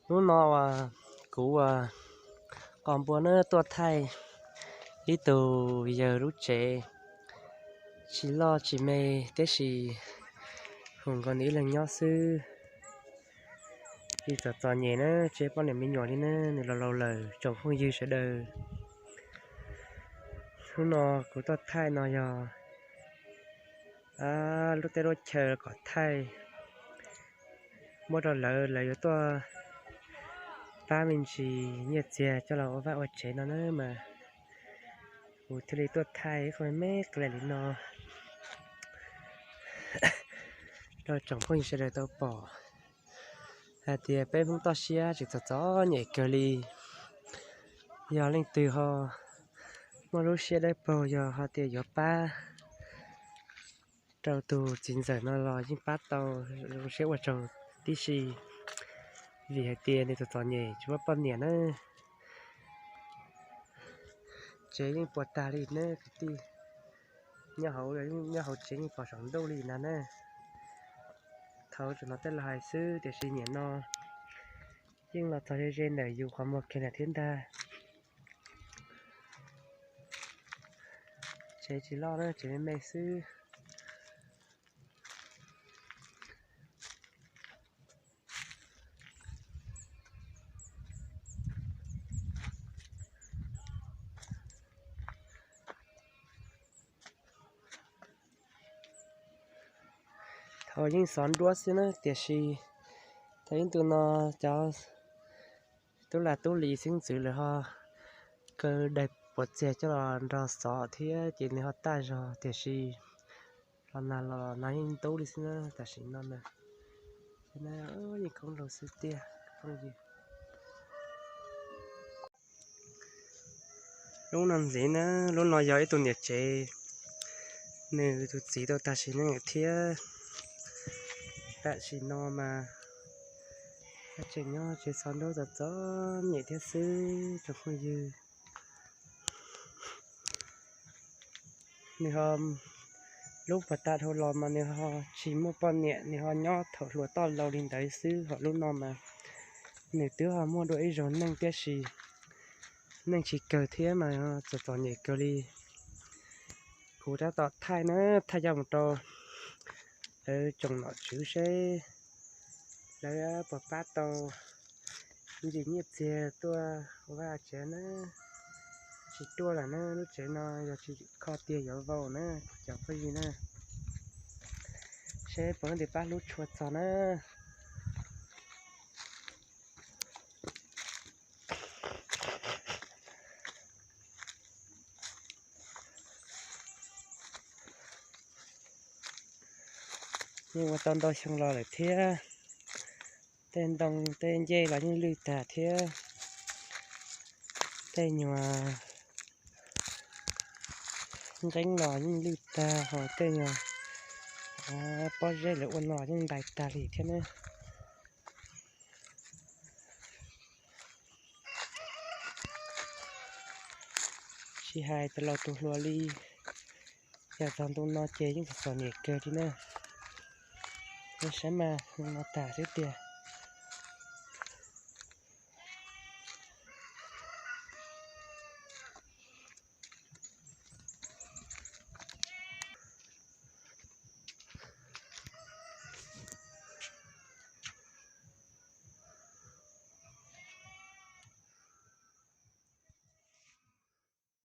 Hnub no uas kuv uas qos npua na tuaj thaij ib tug yawg lub tsev, tsis loj tsis me, tiam sis hu nkaus nws ib leeg nyob xwb. Tsis txom txom nyem na, tsis poj niam me nyuam li na, nws laus laus lawm tsoom phooj ywg sawv daws. Hnub no kuv tuaj thaij no yog lub teb lub chaw kom thaij muab rau lawv, lawv yuav tuaj pab me ntsis nyiaj txiag coj los ua vaj ua tsev no na mas kuv thiaj li tuaj thaij ib qho me me li no rau tsoom phooj ywg sawv daws tau pom hais tias peb Hmoob toj siab tseem txom txom nyem kawg li. Yog leej twg ho muaj lub siab dawb paug yog ho tias yuav pab rau tus txiv ntxawm no los yeej pab tau, zoo siab ua tsaug tib si, vim hais tias nws txom txom nyem tsis muaj poj niam na. Tsev yeej puas tag li na kwv tij, nyob hauv, nyob hauv tsev yeej pom saum ntuj li na na. Thaum tseem no tej laus hais xwb tiam sis nim no yeej los txog ze ze ntawm yus qhov muag kiag lawm thiab ntag. Tsev tsis loj na, tsev me me xwb. Thaum yeej xov nruab xwb na, tiam sis thaum ib ntu no cov tub lam tub li xeeb ntxwv lawv ho kaw daim puas txiag coj los nrog xov thiab ces nws ho taj zog, tiam sis los nag los nag yeej ntub li xwb na tam sim no na. Yeej khoob laug xwb tiag phooj ywg. Lub no ntxiv na, lub no yog ib tug niam tsev nws tus txiv tau tag sim neej thiab. Tam sim no mas tseem nyob tsev xov nruab txom txom nyem thiab xwb tsoom phooj ywg. Nws ho lub puag ta dhau los mas nws ho tsis muaj poj niam, nws ho nyob thaum hluas toj laus li ntawd xwb, ho lub no mas nws twb ho muaj dua ib zaug neej tiam sis neej tsis kawg thiab mas txom txom nyem kawg li. Kuv tab tom thaij na, thaij coj mus rau lawv tsoom nom tswv seb lawv puas pab tau ntsis nyiaj txiag tuaj ua vaj tsev na. Tsis tuaj lawm na, lub tsev no yog tsis kho tiag yuav vau na cov phooj ywg na. Seb puas muaj tus pab hlub tshua txog na. Yeej ua tau ntau xyoo los lawm thiab. Tej ntoo tej ncej los yeej lwj tag thiab. Tej nyuag nqeeb los yeej lwj tag, ho tej nyuag pob zeb lawv ua no yeej ntais tag li thiab na. Tsis hais tus laus tus hluas li, yog txog ntu no ces yeej txom txom nyem kawg li na. Saib mas, no tag xwb tiag.